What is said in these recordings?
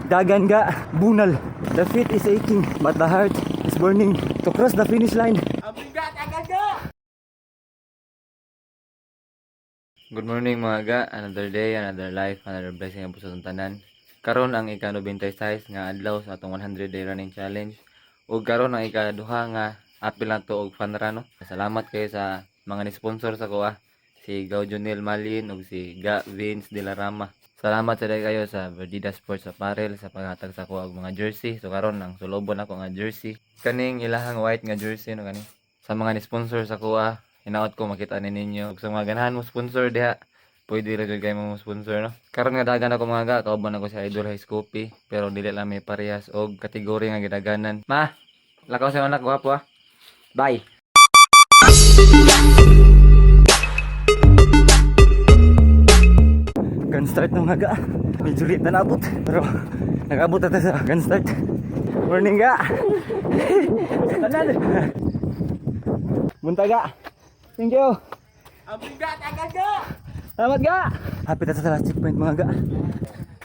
Dagan ga, bunal. The feet is aching, but the heart is burning to cross the finish line. Good morning, mga ga, another day, another life, another blessing ang puso tanan. Karon ang ika-96 nga adlaw sa atong 100 day running challenge. Ug karon ang ikaduha nga apil nato og fun run, no. Salamat kayo sa mga ni-sponsor sa kuha, si Gao Junel Malin ug si Ga Vince de la Rama. Salamat sa kayo sa Verdida Sports Apparel sa paghatag sa kuha og mga jersey. So karon ang sulobon ako nga jersey. Kaning ilahang white nga jersey, no, kani. Sa mga ni-sponsor sa kuha, hinaot ko makita ni ninyo. Ug sa mga ganahan mo sponsor diha, pwede ra jud kayo mo sponsor, no. Karon nga dagan ako, mga ga, kauban ako si Idol High Scoopy, pero dili lang may parehas og kategory nga gidaganan. Ma, lakaw sa anak gwapo ah. Bye. Gun start ng mga ga. Medyo late na naabot. Pero nag-abot na tayo sa gun start. Morning, ga. Tanan. Munta ga. Thank you. Salamat, ga. Happy na sa last checkpoint, mga ga.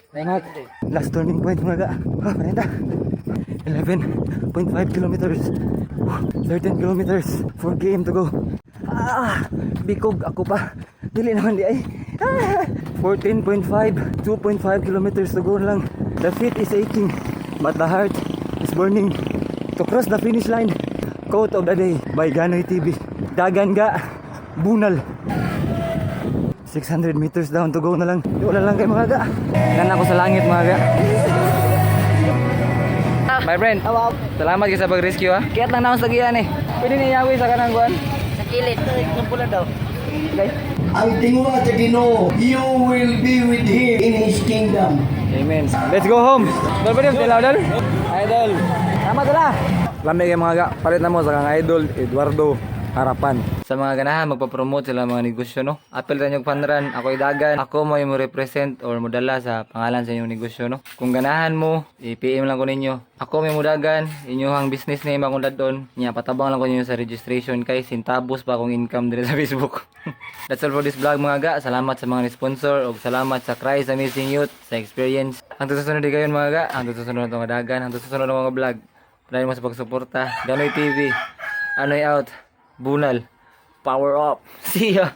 Salamat. Last turning point, mga ga. Ah, 40. 11.5 kilometers. 13 kilometers. 4 km to go. Ah, bikog ako pa. Dili naman di ay. Ah, 14.5, 2.5 kilometers to go lang. The feet is aching, but the heart is burning to cross the finish line. Quote of the day by Ganoy TV. Dagan ga, bunal. 600 meters down to go na lang. Wala lang kay mga ga. Nan ako sa langit, mga ga. My friend, salamat kayo sa pag-rescue ah. Kiyat lang naon sa giyan eh. Pwede niya yawi sa kanang kuan. Sa kilid. Ang tinguha sa Ginoo, you will be with him in his kingdom. Amen. Let's go home. Dol, pwede mo dol. Idol. Tama dala. Lami kay mga ga, palit na mo sa kang Idol Eduardo Harapan. Sa mga ganahan magpa-promote sila mga negosyo, no. Apil ra inyong fun run, ako idagan, ako mo yung mo represent or modala sa pangalan sa inyong negosyo, no. Kung ganahan mo, i-PM lang ko ninyo. Ako may mudagan, inyong business name akong dadon. Nya patabang lang ko ninyo sa registration kay sintabos pa akong income dire sa Facebook. That's all for this vlog, mga ga. Salamat sa mga sponsor ug salamat sa Christ Amazing Youth sa experience. Ang susunod di kayon, mga ga, ang susunod na itong dagan, ang susunod na mga vlog. Dahil mo sa pagsuporta. Ganoy TV. Anoy out. Bunal. Power up. See ya.